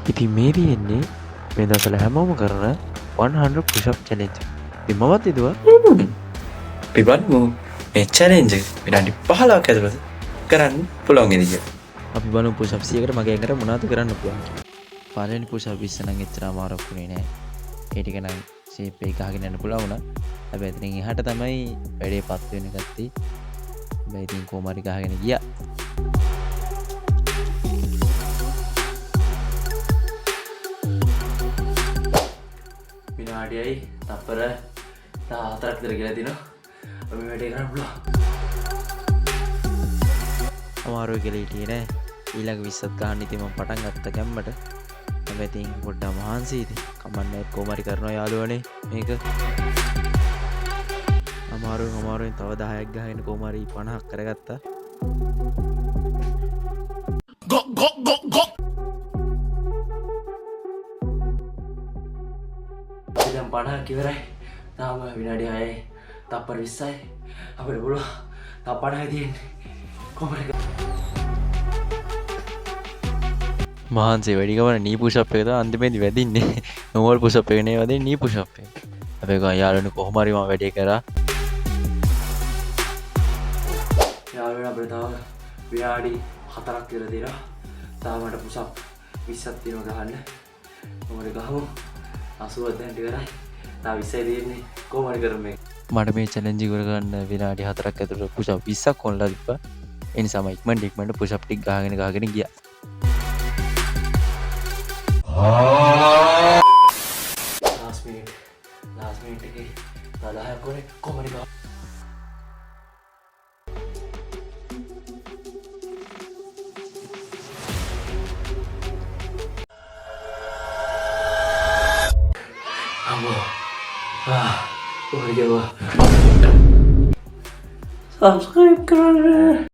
ඉතින් මේ තියෙන්නේ මේ දවස්වල හැමෝම කරන 100 push up challenge. ඉතින් මමත් හිතුවා අපි බලමු මේ චැලෙන්ජ් එක විනාඩි 15ක් ඇතුළත කරන්න පුළුවන් වේද කියලා. අපි බලමු පුෂ් අප් 100කට මගේ ඇඟට මොනවද කරන්න පුළුවන් කියලා. පළවෙනි පුෂ් අප් 20 නම් එච්චර අමාරුවක් වුණේ නෑ. ඒ ටික නම් ෂේප් එක ගහගෙන යන්න පුළුවන් වුණා. හැබැයි එතනින් එහාට තමයි වැඩේ පත් වෙන ගත්තේ. හැබැයි ඉතින් කොහොම හරි ගහගෙන ගියා. විනාඩියයි තප්පර 14ක් විතර කියලා තිනවා. අපි වැඩේ කරන්න පුළුවන්. අමාරුයි කියලා හිටියේ නෑ. ඊළඟ 20ත් ගහන්න ඉතින් මම පටන් ගත්ත ගැම්මට. හැබැයි ඉතින් පොඩ්ඩක් මහන්සි ඉතින්. කමක් නෑ, කොහොම හරි කරනවා යාළුවනේ මේක. අමාරුවෙන් අමාරුවෙන් තව 10ක් ගහගෙන කොහොම හරි 50ක් කරගත්තා. දැන් 50ක් ඉවරයි. තාම විනාඩි 6යි තප්පර 20යි. අපිට පුළුවන්. තව 50යි තියෙන්නේ. කොහොම හරි මහන්සි වැඩි ගමන නී පුෂ් අප් එක තමයි අන්තිමේදී වැදින්නේ. නෝමල් පුෂ් අප් එක නේ වැදින්නේ, නී පුෂ් අප් එක. හැබැයි ගා යාළුවනේ කොහොම හරි මම වැඩේ කරා. යාළුවනේ අපිට තව විනාඩි 4ක් විතර තියෙනවා. තාම මට පුෂ් අප් 20ක් තියෙනවා ගහන්න. කොහොම හරි ගහමු. 80ක් දැන් ඉවරයි. තව 20යි තියෙන්නේ. කොහොම හරි කරමු මේක. මට මේ චැලෙන්ජ් ඉවර කරන්න විනාඩි 4ක් ඇතුළත පුෂ් අප් 20ක් ඕනලා තිබ්බා. ඒ නිසා මම ඉක්මනට ඉක්මනට පුෂ් අප් ටික ගහගෙන ගහගෙන ගියා. ලාස්ට් මිනිට්, ලාස්ට් මිනිට් එකේ තව 10ක් ඕනේ. කොහොම හරි ගහ. අම්මෝ. ආ, කොහොමද ගැව්වා? සබ්ස්ක්‍රයිබ් කරන්න.